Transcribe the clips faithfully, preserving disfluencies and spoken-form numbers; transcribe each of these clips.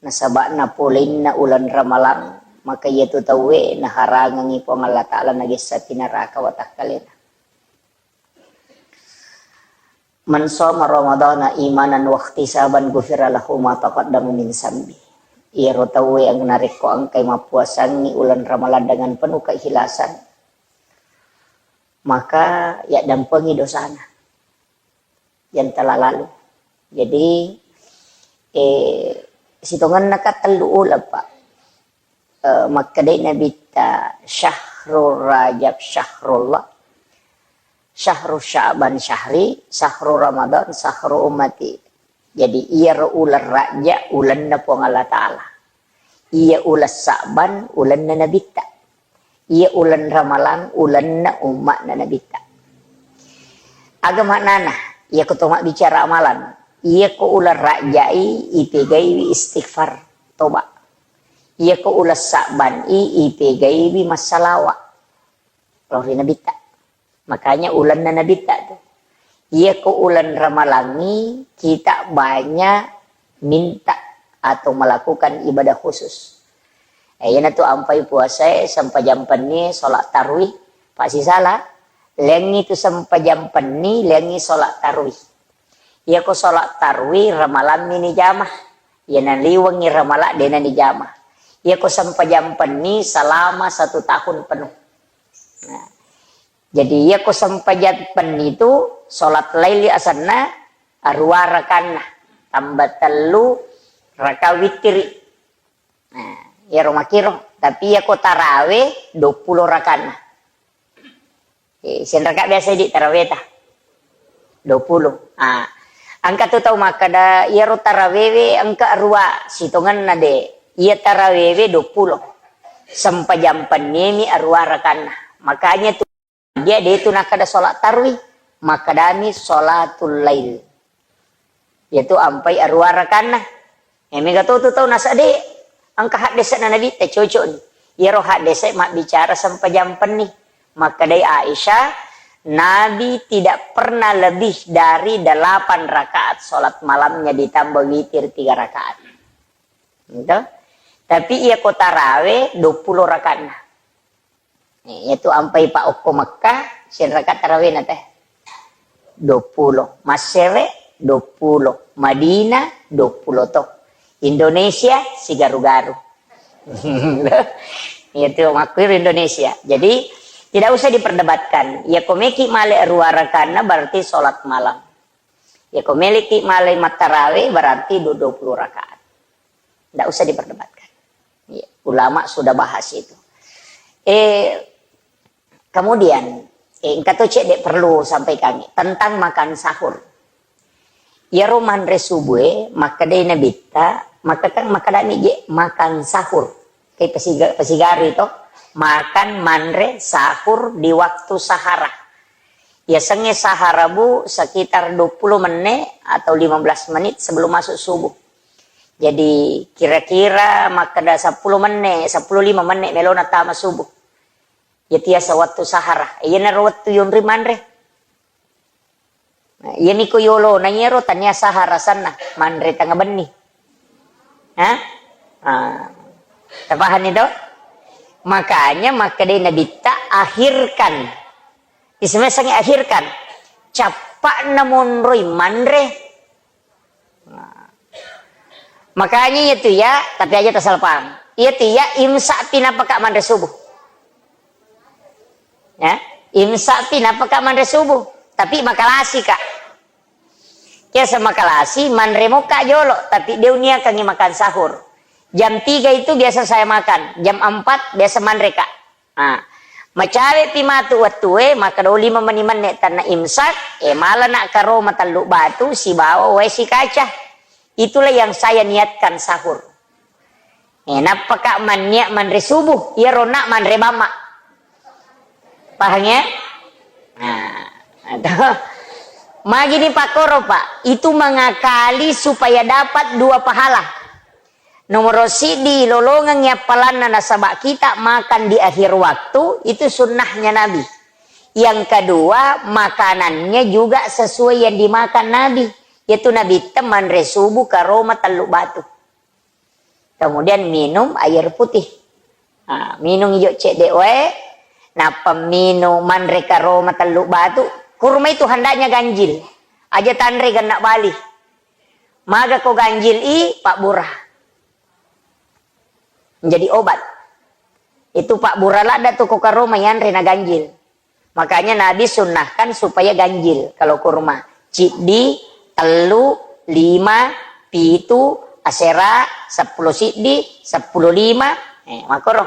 Nasaba' napoleina uleng Ramalang, maka iyatu tauwe naharangengngi Puang Allah Ta'ala nagessapi naraka watakkalena. "Man shoma Ramadhana imanan wahtisaban ghufira lahu ma taqaddama min zambi." Iyaro tauwe ang-, narekko engkai mappuasangngi uleng Ramalang dengan penuh keikhlasan, maka yaddampengi dosana yang telah lalu. Jadi, eh, sitongenna ka tellu uleng, Pak. Eh, makkedai Nabitta, "Syahrul Rajab syahrullah, syahru Sya'ban syahri, syahru Ramadan syahru ummati." Jadi, iyaro uleng Rajab ulenna Puang Allah Ta'ala. Iya uleng Sa'ban ulenna Nabitta. Iya uleng Ramalang ulenna umma'na Nabitta. Aga maknana? Iyako to mabbicara amalan. Iyako uleng Rajai ipegaiwi istighfar, toba. Iyako uleng Sa'ban i ipegaiwi massalawa lao ri Nabitta. Makanya ulenna Nabitta tu. Iyako uleng Ramalangngi kita banyak minta atau melakukan ibadah khusus. Eh, iyanatu ampai puasae, sempajang pennie, sholat tarwih, pasisala, lengngi tu sempajang penni, lengngi sholat tarwih. Iyako sholat tarwih, Ramalammi nijama. Iya naliwengngi Ramala, dena nijama. Iyako sempajang penni, selama satu tahun penuh. Nah, jadi, iyako sempajang penni tu, sholat laili asenna, arua rakanna, tambah tellu raka wittiri. Nah, iyaro makiro. Tapi iyako tarawe, duappulo rakanna. Eh, sianraka biasa di taraweta? Duappulo. Ah, engka tu tau makkeda, iyaro tarawewe engka arua, sitongenna de. Iya tarawewe duappulo. Sempajang penniemi arua rakanna. Makanya tu Dia de tu nakkeda sholat tarwih, makkedami sholatul lail. Yaitu ampai arua rakanna. Eh, mega to tu tau nasade, engka haddese'na Nabitta cocok ni. Iyaro haddese mabbicara sempajang penni. Makkedai Aisyah, Nabi tidak pernah lebih dari delapan rakaat sholat malamnya ditambah witir tiga rakaat. Gitu. Tapi iya ko tarawe duappulo rakaatna. Nih, yaitu ampai pa okko Mekkah, sianraka tarawena teh? Duappulo. Massere, duappulo. Madinah, duappulo to. Indonesia, sigaru-garu. Yaitu makkuiro Indonesia. Jadi, tidak usah diperdebatkan. Ya, ko meki male rua rakanna berarti sholat malam. Ya, ko meleki male mattarawe berarti du-, duappulo rakaat. Ndak usah diperdebatkan. Ya, ulama sudah bahas itu. Eh, kemudian, eh, engka to cedde perlu sampaikan tentang makan sahur. Iyaro manre subue, makkedai Nabitta, makkeda-, makkedami je makan sahur. Kai pasiga-, pasigari to, makan manre sahur di waktu sahara. Yasengnge sahara, Bu, sekitar duappulo menit atau lima belas menit sebelum masuk subuh. Jadi, kira-kira makkeda seppulo menit, seppulo lima menit melona tama subuh. Iya tiasa wettu sahara. Iyanaro wettu yonri manre. Nah, iyami ko yolona iyaro tania sahara sanna, manre tengnga benni. Hah? Ah. Tapahanni to? Makanya makkedai Nabitta, "Akhirkan." Isemesangi akhirkan. Cappa'na monroi manre. Nah. Makanya iya tu ya, tapi aja tasalah paham. Iya tu ya, imsak pi napaka manre subuh. Ya, imsak pi napaka manre subuh. Tapi makalasi ka. Biasa makalasi, manre moka jolo, tapi de uniakangi makan sahur. Jam tiga itu biasa saya makan, jam empat biasa manre ka. Nah, macawepi matu wettue, makkeda lima meni menne tanna imsak, eh, malana karoma tellu batu sibawa wae sikaca. Itulah yang saya niatkan sahur. Eh, nappaka manniat manre subuh, iyaro nak manre bamma. Paham ya? Nah, itu. Magini pakkoro, Pak, itu mengakali supaya dapat dua pahala. Nomoro siddi, lolongengngi appalanna nasaba kita makan di akhir waktu, itu sunnahnya Nabi. Yang kedua, makanannya juga sesuai yang dimakan Nabi. Yaitu Nabi te manre subuh karoma tellu batu. Kemudian minum air putih. Nah, minung ijo cedde wae, nappa minung manre karoma tellu batu. Kurma itu hendaknya ganjil. Aja tanre genna bali. Maga ko ganjil i, pabbura. Menjadi obat. Itu pabbura ladda tu ko karoma yanre na ganjil. Makanya Nabi sunnahkan supaya ganjil kalau kurma. Ciddi, tellu, lima, pitu, asera, seppulo siddi, seppulo lima, eh, makoro.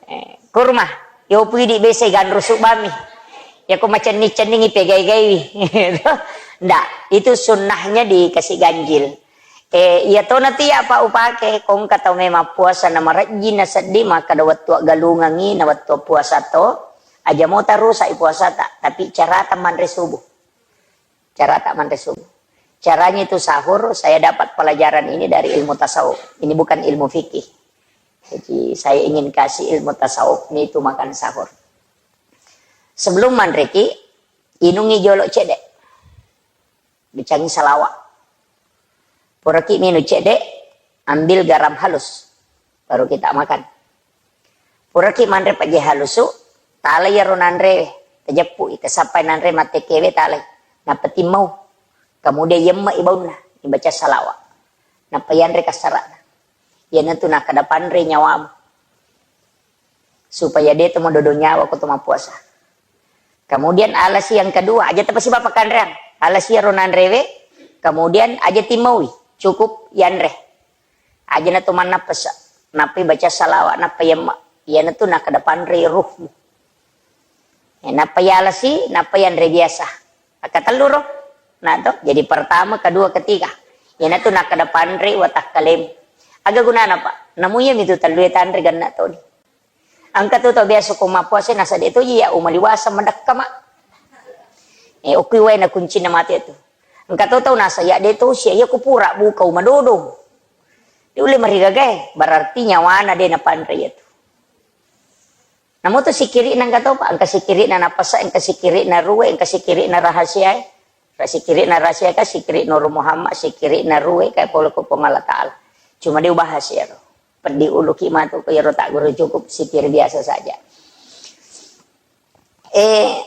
Eh, kurma. Yo pidi bese ganru subami. Ya ko macenning-cenningi pegai-gaiwi. Ndak, itu sunnahnya dikasih ganjil. Eh, iya tona tu ya, Pak, upake, kongka tau memang puasa na marejjing na seddi, makkada wettu aggalungengi na wettu puasa to, aja mo tarusak i puasata, tapi carata manre subuh. Carata manre subuh. Caranya itu sahur, saya dapat pelajaran ini dari ilmu tasawuf. Ini bukan ilmu fikih. Jadi, saya ingin kasih ilmu tasawuf ini itu makan sahur. Sebelum manreki, inungi jolo cedde. Bicangi salawa. Puraki minung cedde, ambil garam halus. Baru kita makan. Puraki manre paje halusu, talai iyaro nanre, tajeppu i, tasappai nanre mattekewe, talai. Nappa timmau. Kemudian yemme i baunna, dibaca salawa. Nappa yanre kassarana. Iyanatu nakkeda panre nyawamu. Supaya de to madodo nyawa ko to mappuasa. Kemudian alasi yang kedua, aja tapasiba pakkanreang. Alasi iyaro nanrewe, kemudian aja timmaui, cukup yanre. Aja na to mannappasa, nappai baca salawa, nappa yemma. Iyanatu nakkeda panre ruhmu. Eh, nappa yalasi, nappa yanre biasa. Akkatellu ro. Nah to, jadi pertama, kedua, ketiga. Iyanatu nakkeda panre watakkalemu. Aga gunana, Pak? Namu iyami tu tellue tanre genna toni. Engka tu tau biasa ko mappuasa nasa de toji ya umaliwasa madekka, Mak. Eh, okkui waena kuncinna mate tu. Engka to tau nasa ya de tosi ya, iya ko pura buka umadodong. De ulle marigagae, berarti nyawana de napanre iyatu. Namo tu sikiri'na engka to, Pak, engka sikiri'na napasa, engka sikiri'na ruwe, engka sikiri'na rahasiae. Ra sikiri'na rahasiae ka sikiri Nur Muhammad, sikiri'na ruwe ka pole ko Puang Allah Ta'ala. Cuma de ubahas iyaro. Peddi uluki matu ko iyaro tagguru, cukup sikiri biasa saja. Eh,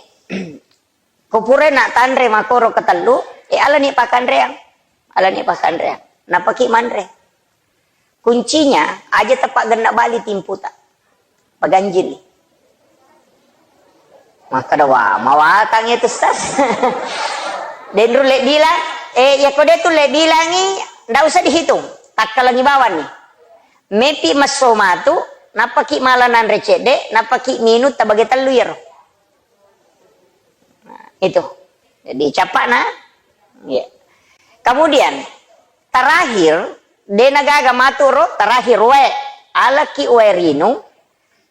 ko pura na tanre makoro ketellu, eh, alani pakkanreang. Alani pakkanreang. Napaki manre. Kuncinya, aja tapaggenna bali timputa. Paganjili. Makkeda, "Wah, mawatang itu, Ustaz." Denru le bilang, eh, ya ko de tu le bilangi, ndak usah dihitung. Takkalangi bawang ni. Mepi masso matu, napaki mala nanre cedde, napaki minung tabage tellu iyaro. Nah, itu. Jadi, capakna. Ya. Kemudian, terakhir, de nagaga matu ro, terakhir wae. Alaki wae rinung,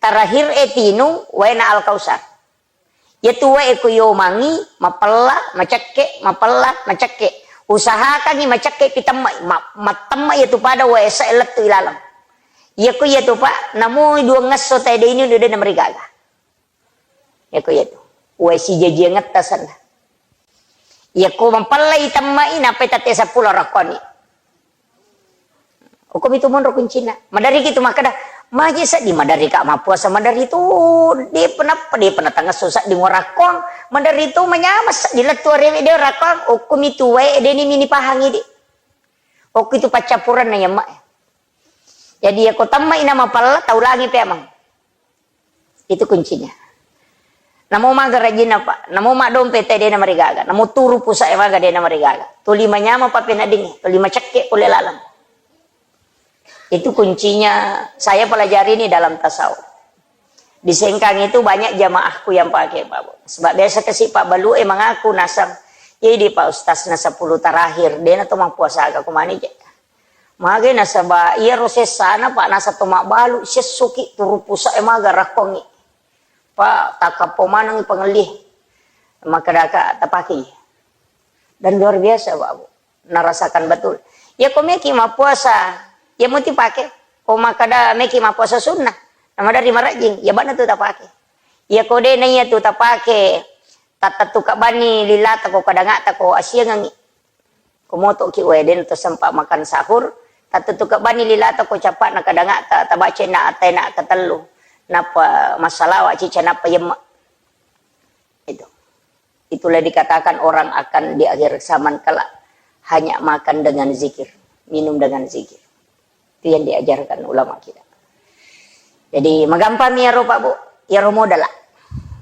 terakhir e tinung, waena Al-Kausar. Iyatu wae ko yomangi, mapella, macekke, mapella, macekke. Usahakangi macekke pi temma, ma-, mattemma iyatu pada wae sae lettu ilaleng. Iyako iyatu, Pak, namo duangngesso tae de ini de namarigaga. Iyako iyatu. Wae sijajiangetta senna. Iyako mapellai temmai, nappai tette seppulo rakkoni. Okkomi tu monro kuncinna. Maderri ki tu makkeda, maje seddi maderri ka mappuasa, maderri tu de penappa, de pernah tangesso seddi ngorakkong, maderri tu manyama seddi lettu arewe de rakkong, okkomi tu wae de ni mini pahangi di. Okko itu paccappurenna yamma. Jadi yako temmai na mapella, taulangi pe amang. Itu kuncinya. Namo maga rajinna, Pak. Namo maddompe te dena marigaga. Namo turu pusa e maga dena marigaga. Tuli manyama papeneddingngi, tuli macekke pole laleng. Itu kuncinya saya pelajari ini dalam tasawuf. Di Sengkang itu banyak jamaahku yang pakai, Pak. Sebab biasa kasi Pak Balu e mengaku nasang, "Jadi Pak Ustaz na sepuluh terakhir, dena to mappuasa aga kumani je." Magai nasaba iyaro sessana, Pak, nasa to mabbalu, sessoki turu pusa e maga rakkongi. Pak, takkappo manengi pangelli. Makkedaka tapakei. Dan luar biasa, Pak, Bu. Narasakan betul. Ya, ko meki mappuasa, ya muti pake. Ko makkeda meki mappuasa sunnah, na maderri marejjing, ya bana tu tapake. Ya ko de na iya tu tapake, tattettu kabani lilata ko kadangata ko asiangengi. Ko motoki wae, den to sempat makan sahur, Tattutuke bani lilata ko capa'na kadangata, tabaca na atena ketellu. Nappa massalawa cica nappa yemma. Itu. Itulah dikatakan orang akan di akhir zaman kelak hanya makan dengan zikir, minum dengan zikir. Itu yang diajarkan ulama kita. Jadi, magampami iyaro, Pak Bu. Iyaro modala.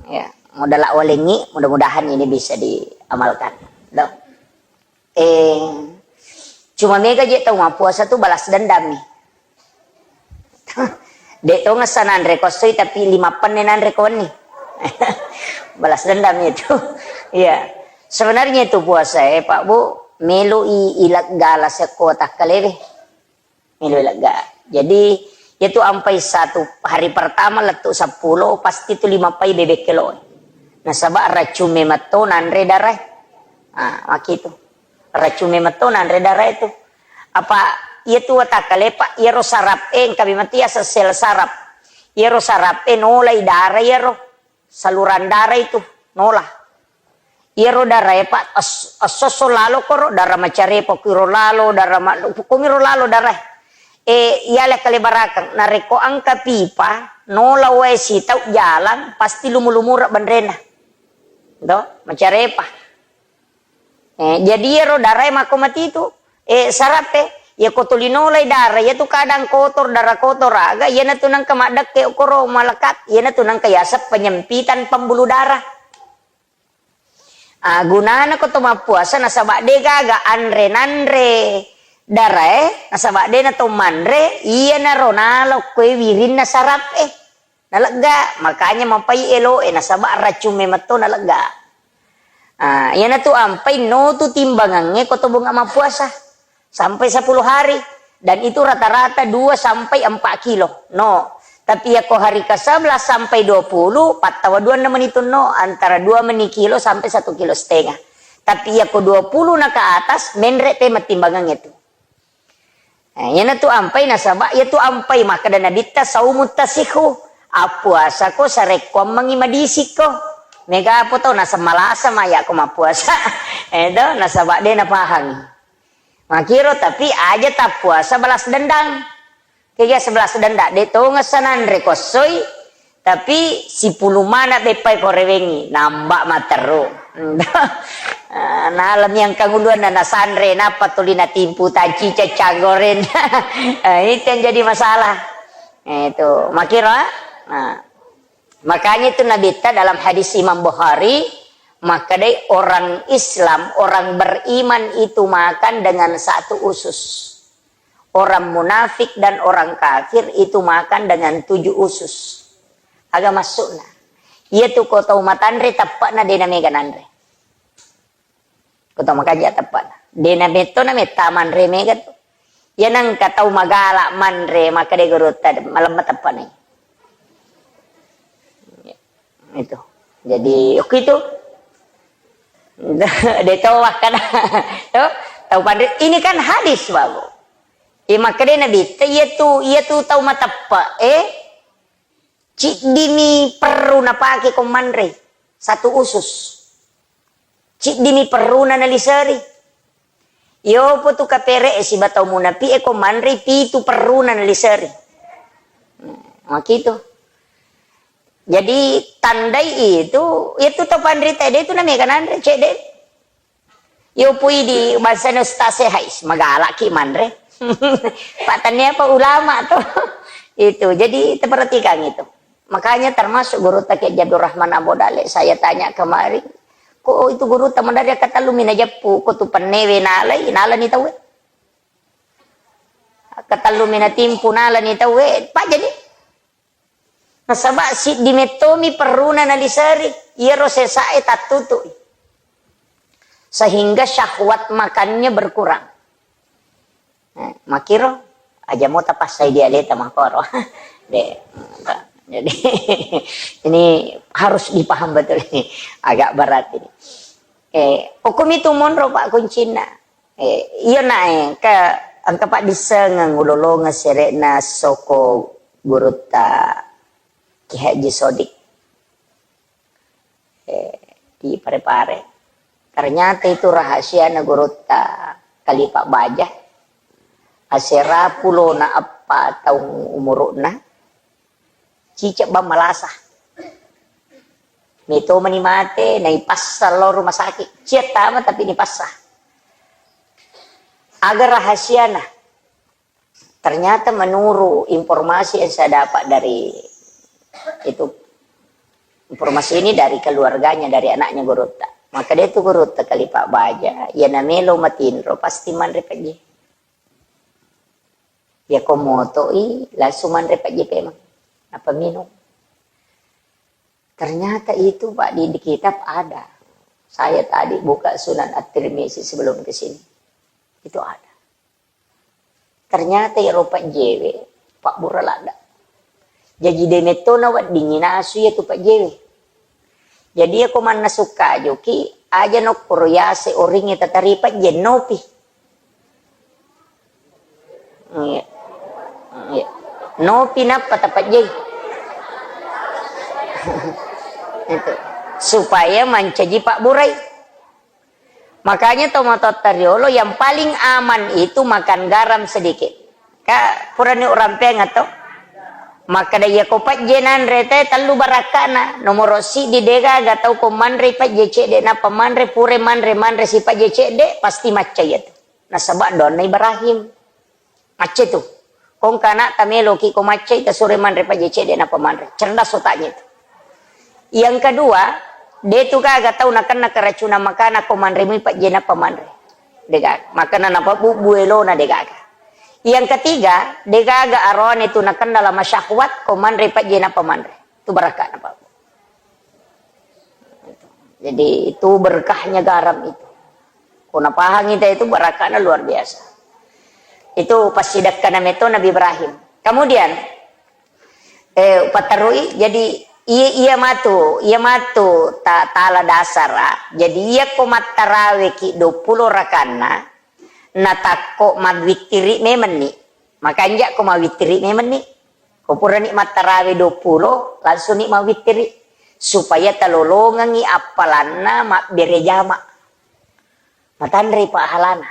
Ya, modala walengngi, mudah-mudahan ini bisa diamalkan. Loh. Eh, cuma mega je tau mappuasa tu balas dendam nih. De' to ngessa nanre ko essoi, tapi lima penne nanre ko wenni. Balas dendam itu. Iya. Sebenarnya itu puasa, eh, Pak Bu, melo i, ileggala sekko takkalewe. Melo ilegga. Jadi, itu ampai satu hari pertama lettu seppulo, pasti tu lima pai bebek kelo. Nasaba racung memetto nanre darah. Ah, makitu. Racung memetto nanre darah itu. Apa iya tu watakkale, Pak, iyaro sarap e, engka memang tu iyaseng sel sarap. Iyaro sarap e nolai darah iyaro. Saluran darah itu nola. Iyaro darah e, Pak, es-, esso-esso lalo koro, darah macarepa kuiro lalo, darah ma-, pokoknya iro lalo darah. E, iyale kalebarakeng, narekko engka pipa, nola wae sitau jalang, pasti lumu-lumura benrena. Do, macarepa. Eh, jadi iyaro darae makko matitu, eh, sarappe. Iyako tuli nolai dara, iyatu kadang kotor, dara kotor aga, iyanatu nengka maddekke okoro malekat, iyanatu nengka yaseng penyempitan pembuluh darah. Ah, gunana ko to mappuasa nasaba de gaga anre nanre darae, nasaba de na to manre, iyanaro nalo koe wirinna sarappe. Nalegga, makanya mapai eloe, nasaba racung memetto nalegga. Ah, iyanatu ampai no tu timbangangnge ko to bunga mappuasa sampai sepuluh hari, dan itu rata-rata dua sampai empat kilo. No. Tapi yako hari ke sebelas sampai dua puluh, pattawa dua enam menit no, antara dua meni kilo sampai satu kilo setengah. Tapi yako dua puluh na ke atas, menre pe timbangangnge tu. Eh, iyanatu ampai nasaba, iyatu ampai makkeda Nabitta, "Saumu tasihu." Appuasako sarekkuammengngi madisikko. Mega apa tau naseng malasa mayako mappuasa. Eh, to, nasaba de napahangi. Makiro, tapi aja tappuasa balas dendam. Kega sebelas dendam, de tongeng sananre kossoi, tapi sipulung mana beppai ko rewengngi, namba materru. Ah, nalemi engkang uluanna nasanre, nappa tuli natimpu tancica canggoren. Ah, itu yang jadi masalah. Eh, itu, makiro, ah. Nah, makanya itu Nabitta dalam hadis Imam Bukhari, makkedai orang Islam, orang beriman itu makan dengan satu usus. Orang munafik dan orang kafir itu makan dengan tujuh usus. Aga maksudna? Iyatu ko tau matanre teppe'na de namega nanre. Ko tau makanja teppe'na. De nametto nametta manre mega tu. Iya nengka tau magala manre, makkeda gurutta, malemma teppe'na. Itu. Jadi, oke itu. De tau wakkada. To, tau panre. Ini kan hadis, Babu. Eh, makkeda Nabitta, iyatu, iyatu tau mateppe, eh, ciddimi perru napake ko manre. Satu usus. Ciddimi perruna naliseri. Yopo tu kapere e siba tau munapi e ko manre pitu perruna naliseri. Makitu. Jadi tandai itu, itu to panrita de itu namega nanre cede. Yo pui di bangsana ustaz e, hais, magalaki manre. Pak tania apa ulama tuh. Itu. Jadi perhatikan itu. Makanya termasuk guru Taki Haji Abdul Rahman Ambo Dale, saya tanya kemarin, kok itu guru teman dari kata lu mina jeppu, kok tu penewe nalai, nalani tawe. Kata lu mina timpu nalani tawe, Pak jadi. Nasaba siddi mettomi perruna naliseri, iyaro sesae tattutu'i. Sehingga syahwat makannya berkurang. Eh, makiro, aja mau tapassai dialeta makoro. De, jadi, ini harus dipaham betul ini. Agak berat ini. Eh, hukum itu monro, Pak, kuncinya. Eh, iya, nak, eh, ke, engka paddissengeng ulolongeng sere'na soko gurutta Ki Haji Sodik. Eh, di Pare-Pare. Ternyata itu rahasiana gurutta Khalifah Baja. Asera pulona eppa taung umuru'na, cicak bang malasa. Meto mani mate, naipassa lao rumah sakit. Cia tama tapi nipassa. Aga rahasiana? Ternyata menurut informasi yang saya dapat dari itu, informasi ini dari keluarganya, dari anaknya gurutta. Maka dia itu gurutta kali Pak Baja, ya namelo matinro pasti manre pejje. Ya ko motoi langsung manre pejje pemang. Apa minum? Ternyata itu Pak di, di kitab ada. Saya tadi buka Sunan At-Tirmizi sebelum ke sini. Itu ada. Ternyata iyaro pejjewe pabbura ladda. Jaji de metto naweddingngi nasu iyatu pejjewe. Jadi iyako mannasu kajuki, aja nokkoro yase oringnge tatari pejje, nopi. Iya. Iya. Nopi nappa tapejjei. Itu. Supaya mancaji pabburai. Makanya tomatoatta riolo yang paling aman itu makan garam sedikit. Ka purani urampeang atau? Makkeda iyako pejje nanre te tellu barakkana. Nomoro siddi degaga tau ko manre pejje cedde nappa manre, pure manre, manre si pejje cedde, pasti macca iyatu. Nasaba doanna Ibrahim. Macca tu. Ko engka anakta meloki ko maccai, tasuro manre pejje cedde nappa manre. Cerdas otaknya itu. Yang kedua, de tu gaga tau nakenna keracunan makanan ko manre mui pejje nappa manre. De gaga. Makana nappa bubbu elona de gaga. Yang ketiga, de gaga aroane tu nakenna lama syahwat ko manre pejje nappa manre. Tu barakka nappa. Jadi, itu berkahnya garam itu. Ko napahangi te itu, barakahnya luar biasa. Itu passidekkana meto Nabi Ibrahim. Kemudian, eh, paterui, jadi, iya, iya matu, iya matu ta-, tala dasara. Jadi, iya ko mattarawe ki dua puluh rakanna, natakko mawittiri memenni. Makanja ko mawittiri memenni. Ko purani mattarawe dua puluh, langsung ni mawittiri. Supaya talolongengi appalanna mabbere jama. Matanre pahalana.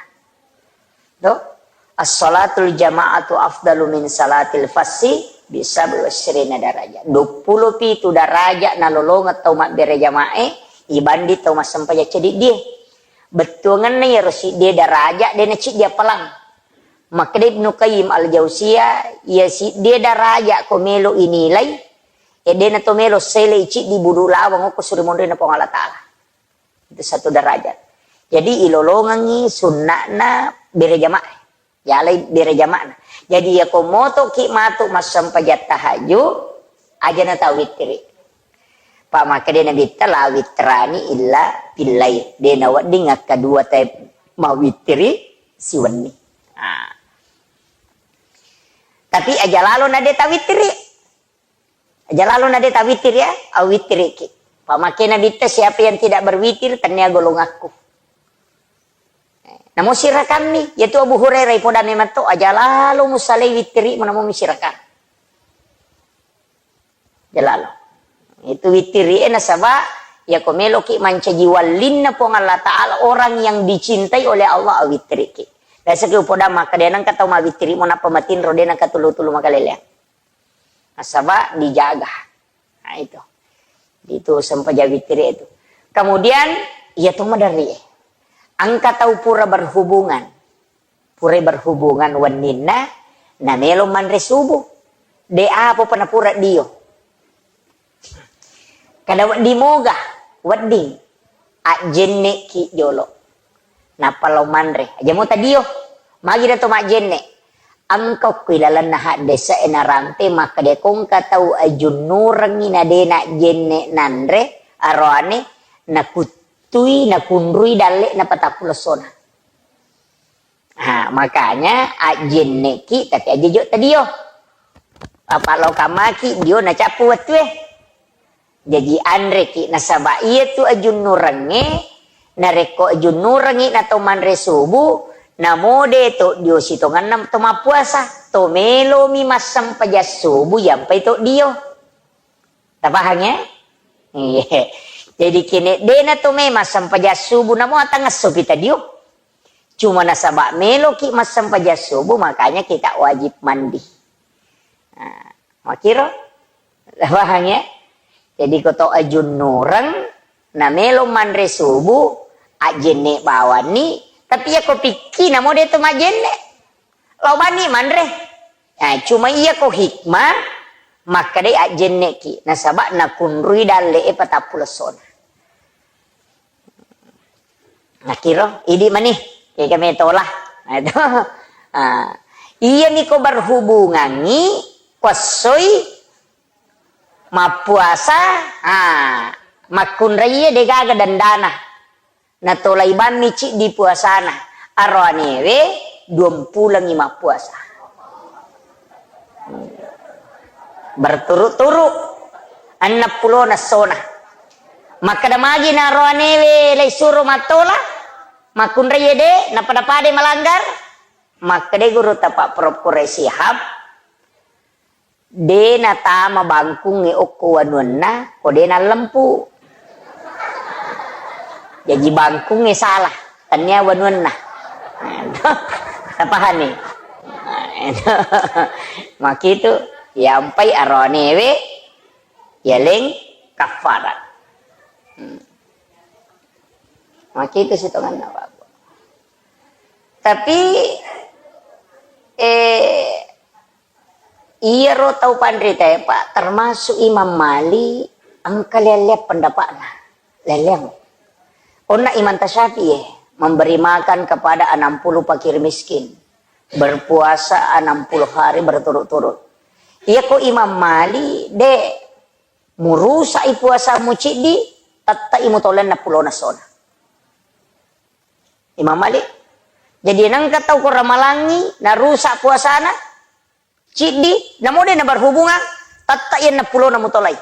Do? As-salatul jama'atu afdalu min salatil fassi bisa berwasrina daraja. Dua puluh pitu daraja nalolongeng tau mabbere jamae, ibanding tau massempajang ceddi die. Bettuangenna iyaro siddie daraja, de naciddi appalang. Makkeda Ibnu Qayyim Al-Jauziyah, iya siddie daraja ko melo inilai, e, de nato melo selei ciddi budu lawang okko suri monrina Puang Allah Ta'ala. Itu satu derajat. Jadi, ilolongengi sunna'na bere jamaah. Yalai bere jama'na. Jadi, iya ko motoki matu massempajang tahajud, aja na tawittiri. Pa makkeda Nabitta, "La witrani illa billail." De nawedding akkadua te mawittiri siwenni. Ah. Tapi aja lalo na de tawittiri. Aja lalo na de tawittiri ya, awittiriki. Pa makkeda Nabitta, "Siapa yang tidak berwitir, tennia golonganku." Namo sirakammi, yaitu Abu Hurairah ipoda memang to, aja lalo musalai wittiri, namo mi sirakang. Aja lalo. Itu wittiri e nasaba, ya ko meloki mancaji wallinna Puang Allah Ta'ala, orang yang dicintai oleh Allah, awittiriki. Biasa ki upoda makkeda, de nengka tau mawittiri mo nappa matinro, de nengka tulu-tulu makaleleang. Nasaba dijaga. Nah, itu. Itu sempajang wittiri itu. Kemudian, iya to maderri e. Engka tau pura berhubungan. Pura berhubungan wenninna, namelo manre subuh. De apa pa napura dio. Kada wedding moga, wedding. Ajjenneki jolo. Nappa lao manre. Aja mo tadio. Magi dato majjenne. Engka okko ilalenna haddese e narampe makkeda ko engka tau ajunnurengngi na de najjenne nanre, aroane nakuttui, nakunrui dalle napatappu lessona. Ha, makanya ajjenneki tapi aja jo tadio. Apa lao kamaki dio nacappu wettue. Jaji anreki nasaba iyatu ajunnurengnge, narekko ajunnurengngi na to manre subuh, namo de to dio sitongenna to mappuasa, to melomi massempajang subuh yampai to dio. Tapahang ya? Iya. Jadi kene de na to me massempajang subuh namo atangessopi tadio. Cuma nasaba meloki massempajang subuh, makanya kita wajib mandi. Nah, makiro? Paham ya? Jadi ko to ajunnureng, na melo manre subuh, ajjenne bawanni, tapi ya ko pikki namo de to majjenne. Lao banni manre. Nah, cuma iya ko hikmah, makkedai ajjenneki, nasaba nakunrui dalle e patappulo essona. Nakiro, idi mani, kega metola. Nah, itu. Ah, iya niko berhubungangi, kuassoi mappuasa, ah, makkunraiye degaga dandana. Natolai bammi ciddi puasana. Aroanewe duampulengi mappuasa. Berturut-turut. Enneppulona essona. Makkeda magi na aroanewe laisuro mattola, makkunraiye de, napada-padai malanggar. Makkeda guru tapak Prof Quraish Shihab, de natama bangkungnge okko wanuanna, ko de nallempu. Jaji bangkungnge salah, tania wanuanna. Tapahani? Makitu, yampai aroanewe, yaleng kaffarat. Hmm. Makitu sitonganna, Pak. Tapi, eh, iyaro tau panritae, Pak, termasuk Imam Malik, engka lea-lea pendapatna. Lea-leang. Onna Imam Tasyafi'i, eh, memberi makan kepada enam puluh fakir miskin, berpuasa enam puluh hari berturut-turut. Iya ko Imam Malik, de, murusa'i puasamu ciddi, tette'i mutolai enneppulona essona. Imam Malik. Jadi nengka tau ko ramalangi narusak puasana, ciddi, namo de naberhubungan, tette'i enneppulona mutolai.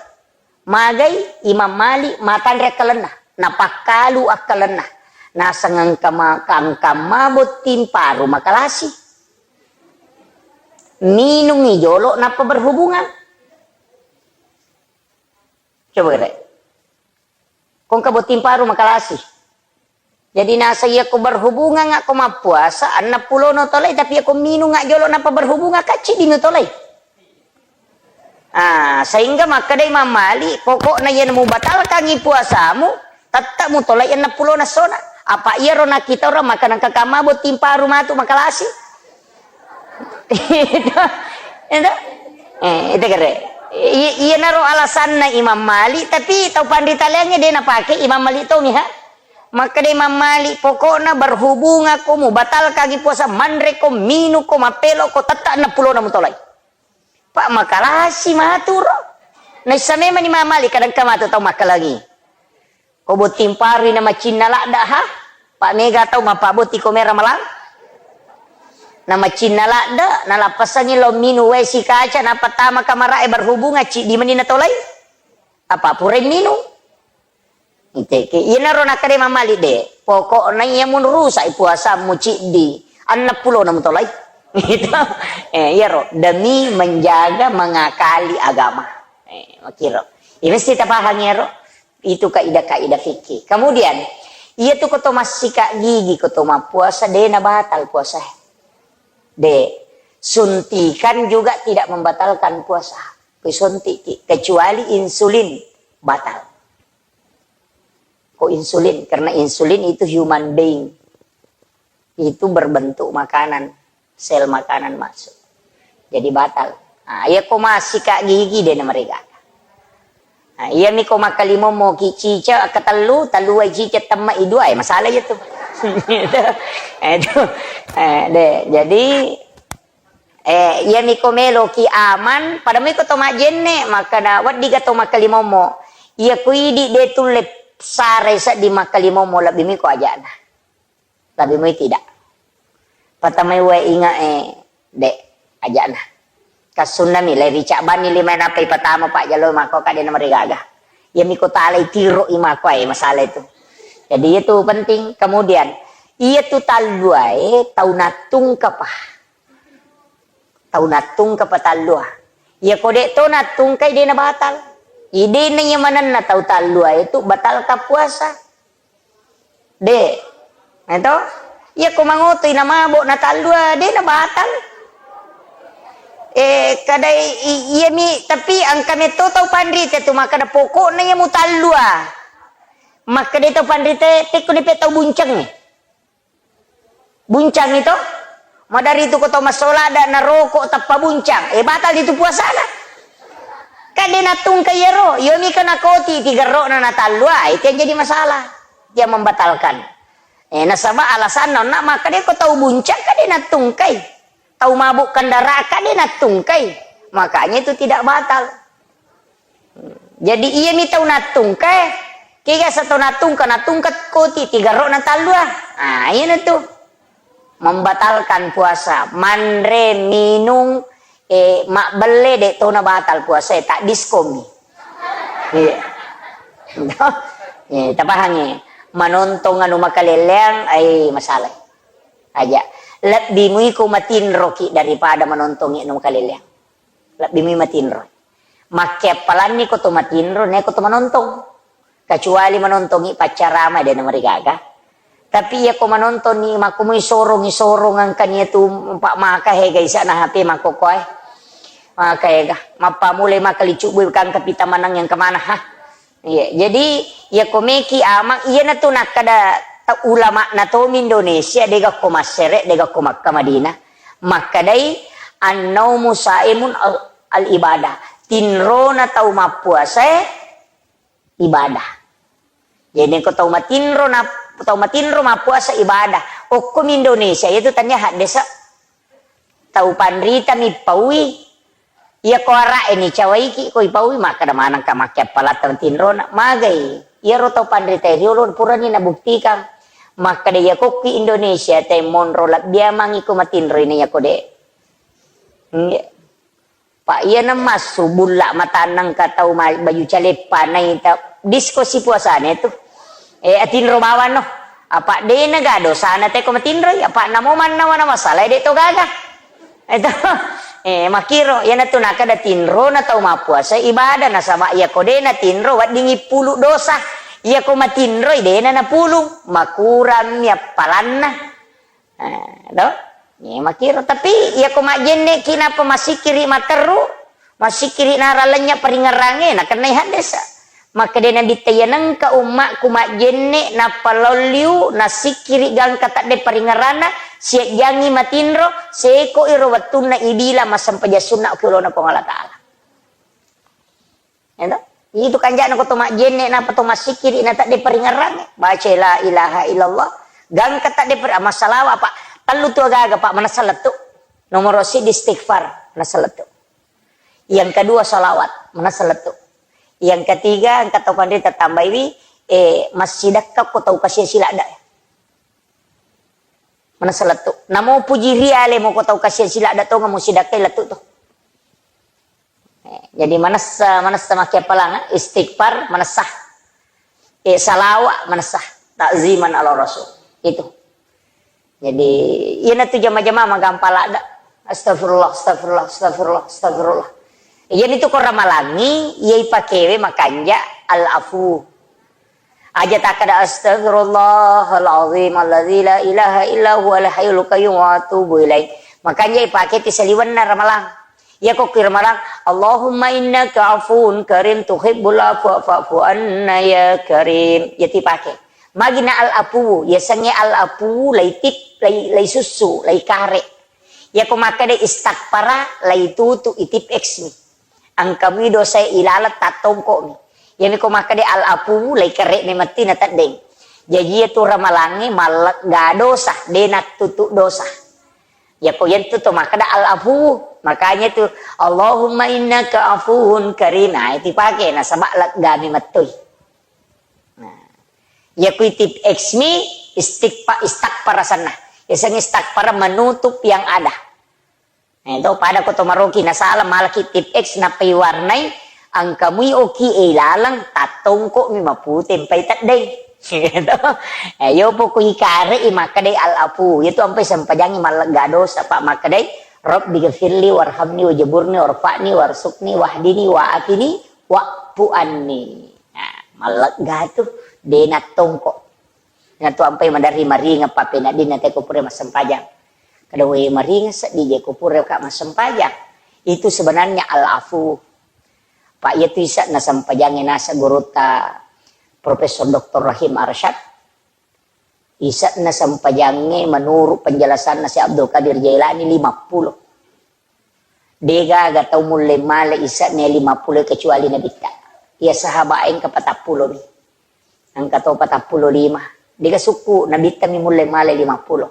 Magai Imam Malik matanre akkalenna, napakkalu akkalenna. Naseng engka ma-, engka mabotting paru makalasi. Minungi jolo nappa berhubungan. Coba kere. Ko engka botting paru makalasi. Jadi naseng iya ko berhubungan ko mappuasa, enneppulona tolai, tapi iya ko minung jolo nappa berhubungan, kan ciddi mutolai. Ah, sehingga makkeda Imam Malik, pokokna iya mubatalkangi puasamu, tette'i mutolai enneppulona essona. Apa iyaro nakkita orang makan engka kamma botting paru matu makalasi? Itu, itu. Eh, itu kere. I-, iyanaro alasanna Imam Malik, tapi tau panrita laingnge de napake Imam Malik tomi, ha? Makkeda Imam Malik, pokokna berhubungan ko, mubatalkangi puasa, manre ko, minung ko, mappelo ko, tette'i enneppulona mutolai. Pak, makalasi matu ro. Naissa memang Imam Malik, kadang ka matu tau makkalangi. Ko botting parui na macinna ladde, ha? Pak, mega tau mappabotti ko mera malang. Na macinna ladde, nalappasangi lo minung wae sikaca, nappa tama kamara'e berhubungan, ciddi mani natolai. Apa purai minung? Iteke, iyanaro nakkeda Imam Malik de, pokokna iya murusa'i puasammu ciddi, enneppulona mutolai. Gitu. Eh, iyaro, demi menjaga, mengakali agama. Eh, makiro. Iya mesti tapahang iyaro. Itu kaidah-kaidah fikih. Kemudian, iya tu ko to massika gigi, ko to mappuasa, de nabatal puasa. De, suntikan juga tidak membatalkan puasa. Ko suntiki, kecuali insulin, batal. Ko insulin, karena insulin itu human being. Itu berbentuk makanan, sel makanan masuk. Jadi batal. Nah, iya ko massika gigi de namarigaga. Nah, iya mi ko makkalimommo ki cicak, ketellu, tellu ai cicak temma i dua, eh, masalah iya tu. Itu, eh, itu. Eh, de, jadi, eh, iya mi ko melo ki aman, pada mi ko to majenne, makkada wedding ga to makkalimommo. Iya ko idi de tulle sarai seddi makkalimommo, lebbi mi ko ajana. Tapi mui tidak. Patamai wae inga e, de, ajana. Kassunna mi, le rica banni lima nappa ipatama pajjalo mako kade na marigaga. Iya mi ko talai tiro i mako e masalah itu. Jadi itu penting. Kemudian, iya tu talluae tau nattungka pa. Tau nattungka pa tallua. Iya ko de to nattungkai de na batal. Idena iya manenna tau tallua itu batal ka puasa. De. Nah, itu. Iya ko mangotoi na mabo na tallua, de na batal. Eh, kada i-, i-, iya mi, tapi angka metto tau panrita tu makkada pokokna iya mutallua. Makkada tau panrita, tekko ni pe tau bunceng. Buncang itu, madari tu ko tau massola ada na rokok tappa buncang. Eh, batal itu puasana. Kan de nattungkai iyaro, iyo mi kana koti tigerrokna na tallua, itu yang jadi masalah. Dia membatalkan. Eh, nasaba alasanna onna makkada ko tau buncang kan de nattungkai. Tau mabuk kendaraan kan de nattungkai. Makanya itu tidak batal. Jadi iya mi tau nattungkai. Kega sa tau nattungka, nattungka koti tigerrokna tallua. Ah, iya na tu. Membatalkan puasa, manre, minung, eh, mabbelle de to na batal puasa, eh, tak diskomi. Iya. Eh, tapahangi. Manontong anu makaleleang, ai masalah. Aja. Lebbi mui ko matinroki daripada manontongi anu makaleleang. Lebbi mui matinro. Makkeappalanni ko to matinro, ne ko to manontong. Kecuali manontongi paccarama de na marigaga. Tapi iya ko manontongi makkumui sorongi sorong angkani tu empa maka hega isana H P makkokoe. Maka hega. Mappa mulai maka licu bui kang kapita manang yang kemana ha. Iya, jadi iya ko meki amang, iya na tu nakkada ta-, ulama na tomi Indonesia, dega ko Massere, dega ko Makkah Madinah. Makkadai, "Annaumu saimun al-, al-ibadah." Tinrona tau mappuasae ibadah. Jadi ko tau matinro na, tau matinro mappuasa ibadah. Okkomi Indonesia, itu tania haddesa. Tau panrita mi paui. Iya ko ara'e ni cawaiki ko ipaui, makkada manengka makkeappalatta matinrona. Magai. Iyaro tau panrita riolo purani nabuktikan. Makkada iya kokki Indonesia te monro labbiamangi ko matinroi na iya ko de. Nggih. Pak, iyana massu bulla matanna engka tau ma-, baju caleppa naita disko sipuasana tu. Eh, atinro bawang no. Apa dena ga dosana teko matinroi, apa namo mannawa na masalah de to gaga. Itu. Eh, makiro, iyana tu nakada tinro na tau mappuasa ibadah nasaba iya ko dena tinro weddingi pulu dosa. Iya ko matinroi dena napulung, makurang mi appalanna. Eh, do? Iya, makiro. Tapi, iya ko majjenne ki napa masikiri materru, masikiri nara lenya paringerrange, nakennai haddesa. Makkeda Nabitta, "Iya nengka ummakku majjenne, nappa lolliu, nasikiri gangka tadde paringerranna, siajjangi matinro, seko iro wettunna ibila massempajang sunna ki olona Puang Allah Ta'ala." Ento? Itu kanjana ko to majjenne napa to massikiri na tadde paringerrange. Baca la ilaha illallah. Gangka tadde per-, massalawa apa? Tellu tu agaga, Pak, manessa lettu. Nomor siddi istighfar, manessa lettu. Yang kedua salawat, manessa lettu. Yang ketiga, engka tau panrita tambaiwi, eh, massidakka ko tau kasia siladda. Manessa lettu. Namo puji riale mo ko tau kasia siladda tonga mo sidakkai lettu to. Eh, jadi manessa, manessa makkeappalang, eh, istighfar manessa. Eh, salawa manessa. Ta'ziman ala Rasul. Itu. Jadi, iyana tu jama-jama magampang ladda. Astagfirullah, astagfirullah, astagfirullah, astagfirullah. Iyana tu ko ramalangi, iya ipakewe makanja al-afu. Aja takkada, "Astaghfirullahal azim alladzi la ilaha illa huwal hayyul qayyum wa atubu ilaih." Makanja ipake ti saliwenna ramalang. Iya ko ki ramalang, "Allahumma innaka afuwun karim tuhibbul afwa fa'fu anna ya karim." Iya ti pake. Magina al-afu, yasengnge al-afu lai tip, lai, lai sussu, lai kare. Iya ko makkeda istakfara, lai tutu itip X mi. Engka mui dosae ilaleng tattongko'mi. Iyami ko makkeda al-afu, lai kere memetti na teddeng. Jaji iya tu ramalangnge mallegga dosa, de nattutu dosa. Yako yentu to makkeda al-afu, makanya tu, "Allahumma innaka afuwun karim." Nah, itu pake nasaba leggami mettui. Nah, iya ku itip X mi istighfa-, istakfar asenna. Yasengnge istakfar menutup yang ada. Eh, to, pada ko to maroki nasala malaki tip X nappai warnai, engka mui oki e ilaleng, tattongko mi mapute mpai teddeng. Gitu. Eh, yopo ku ikare i makkedai al-afu, itu ampai sempajangi mallegga dosa, Pak, makkedai, "Rabbi ghafirli warhamni wajaburni warfa'ni warsukni wahdini wa'afini wa'fu anni." Nah, mallegga tu, de nattongko. Natu ampai maderri maringeng pappeneddinna te ko pura massempajang. Kada we maringeng seddi je ko pura ka massempajang. Itu sebenarnya al-afu. Pak, iya tu ise'na sempajangnge nasa gurutta Profesor Doktor Rahim Arsyad. Ise'na sempajangnge menurut penjelasanna Syekh Abdul Qadir Jailani lima puluh. Degaga tau mulle male ise'na lima puluh kecuali Nabitta. Iya sahabat engka patappulo mi. Engka to patappulo lima. Dega sukku Nabitta mi mulle male lima puluh.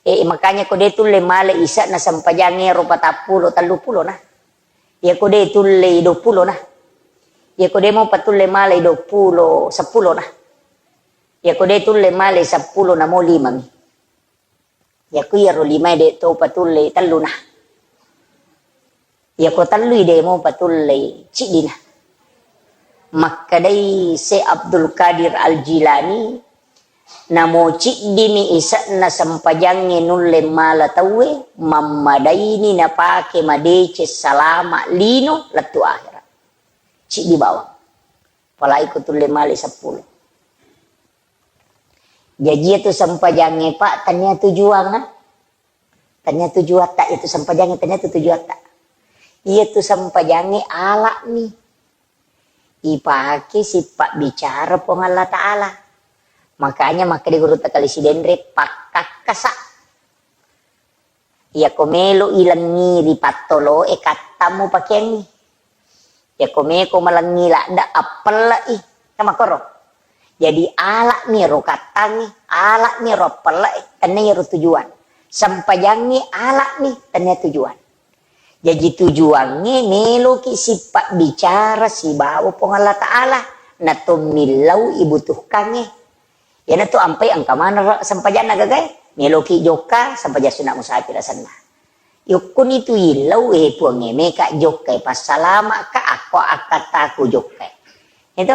E, makanya ko de tulle male ise'na sempajangnge ro patappulo, tellu pulo na. Iya ko de tulle dua pulo na. Iya ko de mo patulle male dua pulo, seppulo na. Iya ko de tulle male seppulo na mo lima mi. Iya ko iyaro lima de to patulle tellu na. Iya ko tellui de mo patulle ciddi na. Makkedai Syekh Abdul Qadir Al-Jilani, namo ciddimi ise'na sempajangnge nulle mala tauwe, mammadaini napake madeceng salama lino lettu akhirat. Ciddi bawang. Apalagi ko tulle male seppulo. Jaji iya tu sempajangnge, Pak, tania tujuanna. Tania tujuatta, iya tu sempajangnge tania tu tujuatta. Iya tu sempajangnge alami. Ipake sipabbicara Puang Allah Ta'ala. Makanya makkeda gurutta Kali Sidenre, pakkakkasa. Iyako melo ilengngi ri pattoloe, kattang mupakeangngi. Iyako meko malengngi ladde, appelle'i. Kan makkoro. Jadi, ala'mi ro kattangnge, ala'mi ro appelle'e, tennia iyaro tujuan. Sempajangnge ala'mi, tennia tujuan. Jaji, tujuangnge meloki sipabbicara sibawa Puang Allah Ta'ala, na tommillau ibutuhkangnge. Iyanatu ampai engka maneng sempajanna gagae, meloki jokka, sempajang sunna musafir asenna. Yokkuni tu illau, eh, Puangnge, meka jokkai, passalama'ka, akko akkattaku jokkai. Itu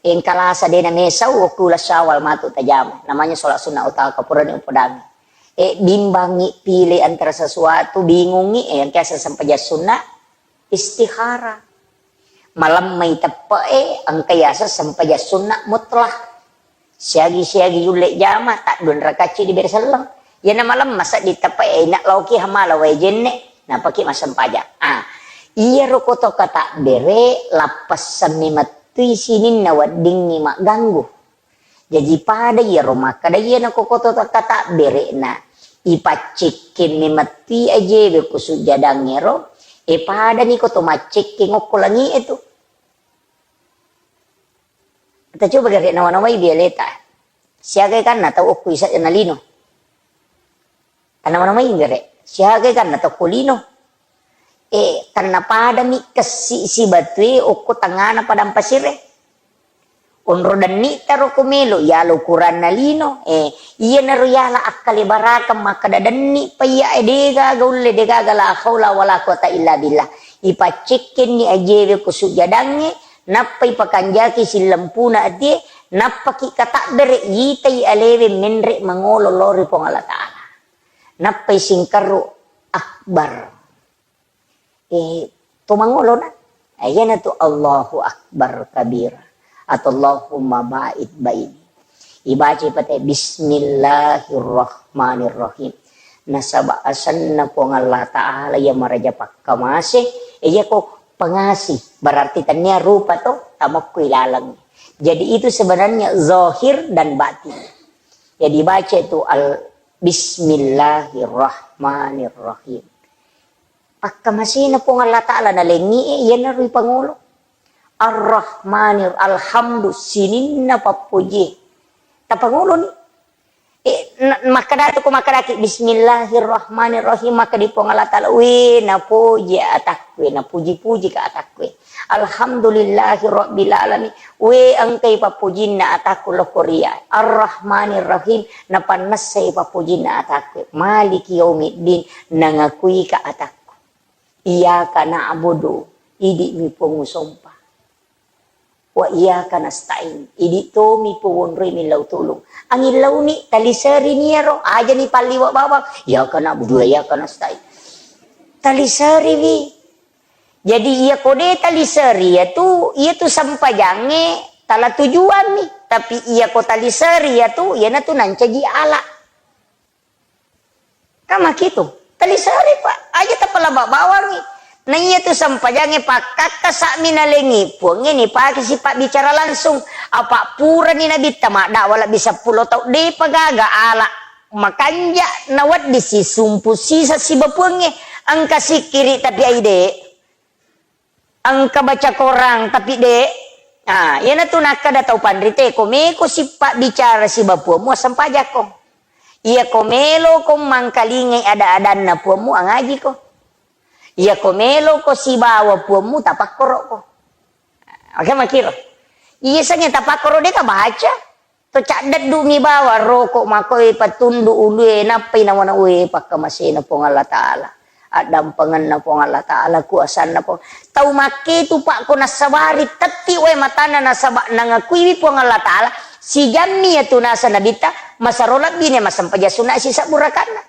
engka lasa dena mesau, okku uleng Syawal matu tajama. Namanya sholat sunnah utama, purani upodangi. Eh, bimbangi pilih antara sesuatu, bingungi, eh, engka sempajang sunna, istikharah. Malemmai teppe'e, engka yaseng sempajang sunna mutlak. Siagi-siagi yulle jama, taddua rakacci dibere selleng. Iyana malemma seddi teppe'e, ina laoki hamala wae jenne, napaki massempajang. Ah, iyaro koto katabbere, lappessemmi mettui sininna weddingngi magganggu. Jaji pada iyaro makkeda iyana ko koto takkatabbere'na, ipaccekkenni metti ajewe ko sujjadangngero, e padani koto maccekkeng okko langi'e tu. Tacoba gare nawa-nawai bialeta. Siaga kanna tau okko isa na lino. Tanawa-nawai gare. Siaga kanna tau ko lino. Eh, tennapadami kessi sibatue okko tengngana padang pasire. Onro denni'ta ro ko melo, yala ukuranna lino. Eh, iyanaro yala akkalebarakeng makkeda denni pa iya, eh, degaga ulle, degaga la haula wala quwata illa billah. Ipaccekkenni ajewe ko sujjadangnge, nappa ipakanjaki sillempuna atie, nappaki katabbere yitai alewe menre mangolo lao ri Puang Allah Ta'ala. Nappai singkarru akbar. Eh, to mangolona. Eh, iyanatu Allahu Akbar kabira. Atau Allahumma ba'id baini. Ibaca pate Bismillahirrahmanirrahim. Nasaba asenna Puang Allah Ta'ala iya maraja pakkamase, eh, iyako pengasih, berarti tennia rupa to, tamokko ilaleng. Jadi itu sebenarnya zahir dan batin. Jadi baca itu al Bismillahirrahmanirrahim. Pakkamasena Puang Allah Ta'ala nalengngi e, iyanaro ipangolo. Ar-Rahmanir, alhamdu, sininna pappojie. Tapangoloni. E, na-, makkadatu ko makkadaki, Bismillahirrahmanirrahim, makkadi Puang Allah Ta'ala, we, napoji atakku, we, napuji-puji ka atakku, we. Alhamdulillahi rabbil alamin. We, engkai pappojinna atakku lokko ria. Ar-Rahmanir Rahim, napannessai pappojinna atakku. Maliki yaumiddin, nangakui ka atakku. Iyyaka na'budu, idi'mi Puang usompa. Wa iyyaka nasta'in, idi tomi Puang wonroi millau tulung. Angillauni, taliserini iyaro, ajani palliwa bawang. Iyyaka na'budu wa iyyaka nasta'in. Taliseriwi. Jadi, iya ko de taliseri, iya tu, iya tu sempajangnge tala tujuanni. Tapi iya ko taliseri iyatu, iyanatu nancaji ala. Kan makitu. Taliseri, Pak. Aja tapalaba bawangi. Na iyatu sempajangnge pakkakkasa'mi nalengi Puangnge nipake sipabbicara langsung. Apa purani Nabitta maddakwa lebbi seppulo tau, depa gaga ala makanja nawedding sisumpu sisa siba Puangnge. Engka sikkiri tapi aide. Engka baca korang, tapi de. Ah, iyanatu nakkeda tau panrite, ko meko sipabbicara siba Puammu, assempajakko. Iya ko meloko mangkalingai ada-adanna Puammu, angajiko. Iya ko meloko sibawa Puammu, tapakkoroko. Oke, makiro. Iya sengnge tapakkoro de ka baca. To caddeddu'mi bawang roko makoe patundu ulue nappai nawana ue pakkamasena Puang Allah Ta'ala. Addampengenna Puang Allah Ta'ala, kuasanna Puang. Tau makketu, Pak, ko nassabari tetti wae matanna nasaba nangakuiwi Puang Allah Ta'ala, sijammi iyatu nasa Nabitta, masero lebbine massempajang sunna sisebbu rakaatna.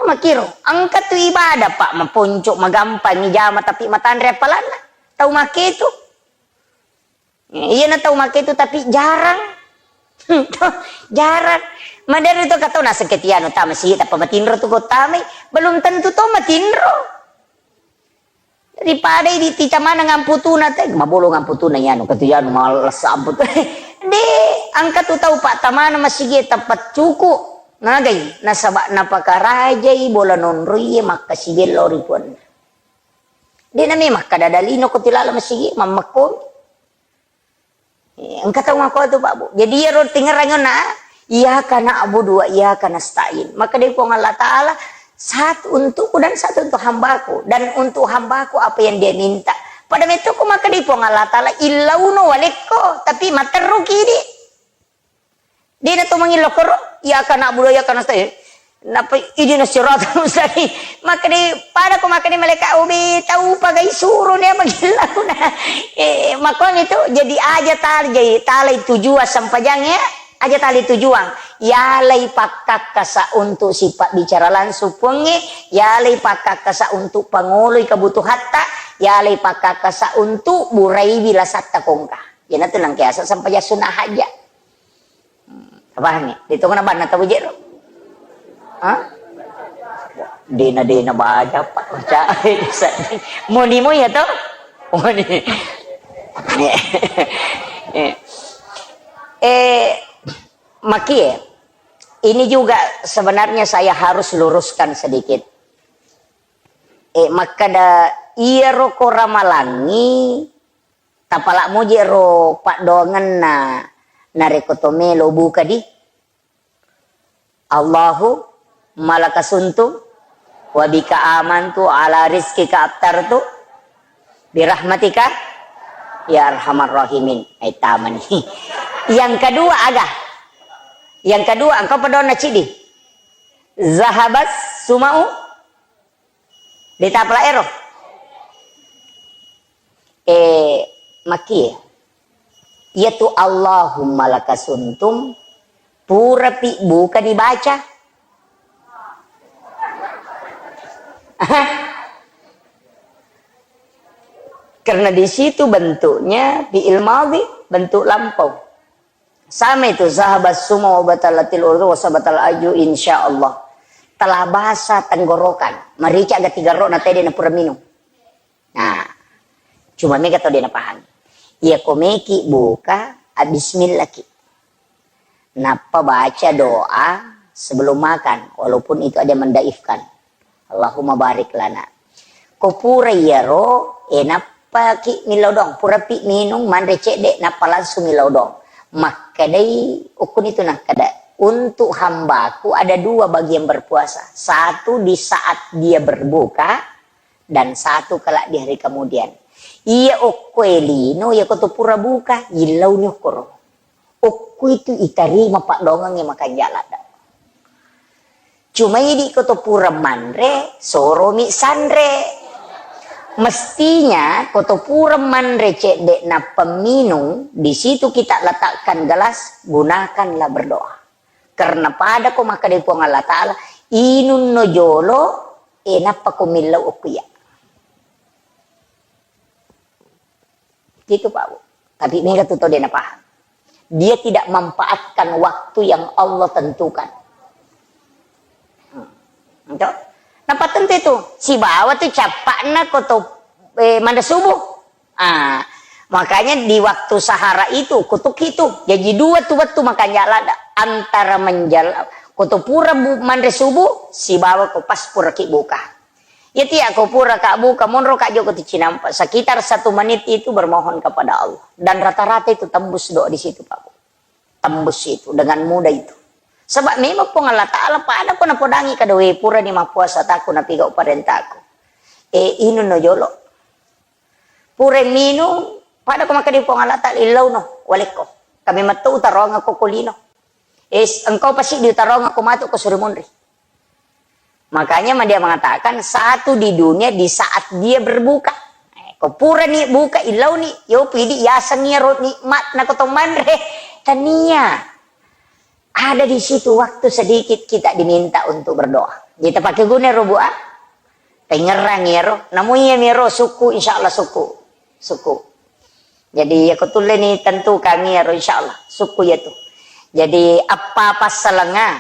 Makiro, engka tu ibadah, Pak, maponco, magampang ijama tapi matanre appalanna. Tau makketu. Iyana tau makketu tapi jarang. Jarang. Maderi to katau naseng ketiano tama sigi tappa matinro tu ko tamai, belum tentu to matinro. Daripada idi ticamana ngamputuna te, mabolo ngamputuna iyanu, katu iyanu males amput. De, engka tu tau pattamana masigi tappa cuku. Nagai, nasaba napakarajai bola nonroie makkasigello ri puanna. De nami makkada dalino ko tilala masigi, mammekkomi. Eh, engka tau makko tu, Pak, Bu. Jadi, iyaro tingerang na, "Iyyaka na'budu wa iyyaka nasta'in." Maka dari Puang Allah Ta'ala, "Satu untukku dan satu untuk hambaku. Dan untuk hambaku apa yang dia minta." Pada metto ko maka dari Puang Allah Ta'ala, "Illauno walekko," tapi matterruki di. Dena to mangillo koro, "Iyyaka na'budu wa iyyaka nasta'in." Napa, "Ihdinas siratal mustaqim." Makkeda, pada ko makkeda malaikat, "Obe, tau pagai suro nia magillau na." Eh, makkuami tu, jadi aja tal-, jadi talai tujuan sempajang ya, aja talai tujuan. Yalai pakkakkasa untuk sipabbicara langsung Puangnge, yalai pakkakkasa untuk pangoloi kebutuhatta, yalai pakkakkasa untuk burai bilasatta kongka. Iyanatu nangkeasa sempajang sunna hajat. Hmm, tapahangngi? Ditongeng banna tau jero. Hah? Dena-dena baja, Pak. Baca. Moni mo ya to? Moni. Eh, eh, makie. Ini juga sebenarnya saya harus luruskan sedikit. Eh, makkeda iyaro ko ramalangi Tapala moje ro paddoangenna narekko to melo buka di, "Allahumma laka sumtu wa bika amantu ala rizqika aftartu birahmatika ya arhamar rahimin." Eh, tamani. Yang kedua aga? Yang kedua, engka paddoanna ciddi. Zahabas sumau Ditapala ero. Eh, makie. Iyatu Allahumma laka sumtu purapi buka dibaca. Karena di situ bentuknya fi'il madhi, bentuk lampau. Sama itu, zahabas sumau wa batalatil urdu wa sabatal aju, insya Allah. Telah basah tenggorokan. Marica gati garro na tede na pura minum. Nah, cuma mega tau de napahami. Iya ko meki buka, a bismillah ki. Nappa baca doa sebelum makan, walaupun itu ada yang mendaifkan. Allahumma barik lana. Ko pura iyaro, eh, nappa ki millau doang, pura pi minung, manre cedde, nappa langsung millau doang. Makkedai, ukkuni tu nakkeda, untuk hambaku ada dua bagi yang berpuasa. Satu di saat dia berbuka, dan satu kelak di hari kemudian. Iya okko e lino, iya ko to pura buka, yillauni okkoro. Okko itu itarima paddoangengnge makanja ladde. Cuma idi ko to pura manre, soromi sanre. Mestinya ko to pura manre cedde nappa minung, di situ kita letakkan gelas, gunakanlah berdoa. Karena pada ko makkeda Puang Allah Ta'ala, inunno jolo, e nappa ko millau okko iya. Gitu, Pak Bu. Tapi mega tu tau de' napahang. Dia tidak manfaatkan waktu yang Allah tentukan. Hmm. Ento? Napattentu itu. Sibawa tu cappa'na ko to, eh, manre subuh. Ah, makanya di waktu sahara itu, kutuk itu. Jadi dua tu wettu makanja' ladda. Antara menjal-, ko to pura bu-, manre subuh, sibawa ko pas pura ki buka. Iya tiya ko pura ka buka, monro ka joko tu cinampa. Sekitar satu menit itu bermohon kepada Allah. Dan rata-rata itu tembus doa di situ, Pak Bu. Tembus itu dengan mudah itu. Sebab memang Puang Allah Ta'ala pada ko napodangi kada, "We, purani mappuasa taku, napigau parentaku. Eh, inunno jolo." Pura minung, pada ko makkeda Puang Allah Ta'ala, "Illauno, walekko. Kami metto utaroangko ko lino. Eh, engkau pasti diutaroangko matu ko suri munri." Makanya dia mengatakan, satu di dunia di saat dia berbuka. Eh, ko purani buka, illauni, yo pidi yaseng iyaro nikmat na ko to manre. Tania. Ada di situ waktu sedikit kita diminta untuk berdoa. Jadi, tapake guna ro, Bu, ah? Tengngerang iyaro. Namu iya miro sukku, insya Allah sukku. Sukku. Jadi, iya ko tulle ni tentu kami iyaro, insya Allah. Sukku iya tu. Jadi, apa passalenga?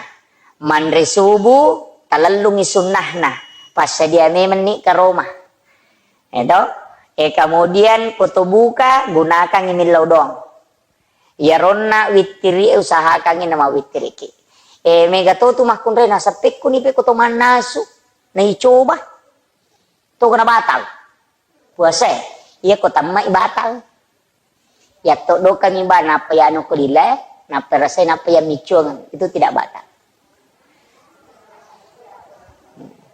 Manre subuh, talellungi sunnahna. Passadia memang ni karoma. Edo? E, kemudian ko to buka, gunakangi millau doang. Iyaronna wittiri e usahakangngi namawittiriki. E, mega to tu makkunrai naseppekku ni pe ko to mannasu, naicoba. To kena batal. Puasa e, iya ko tamma i batal. Yatto dokami ba, nappa yanu ko lila e, nappa rasai, nappa ya miccuang, itu tidak batal.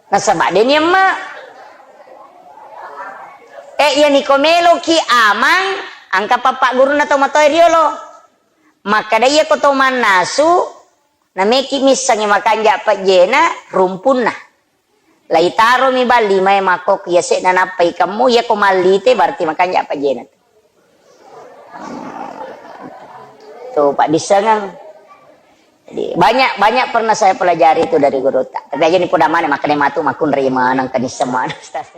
Nasaba deni emma. Eh, iya niko meloki amang, angka pappa gurunna to matoa riolo. Makkada iya ko to mannasu, nameki missangi makanja pejjena rumpunna. Laitaromi ba limae makko yase'na nappa ikemmu, iya ko mallite berarti makanja pejjena tu. Tu paddissengeng. Jadi, banyak, banyak pernah saya pelajari itu dari gurutta. Tapi aja ni poda maneng, makkeda matu makkunrai maneng, kenisseng maneng, Ustaz.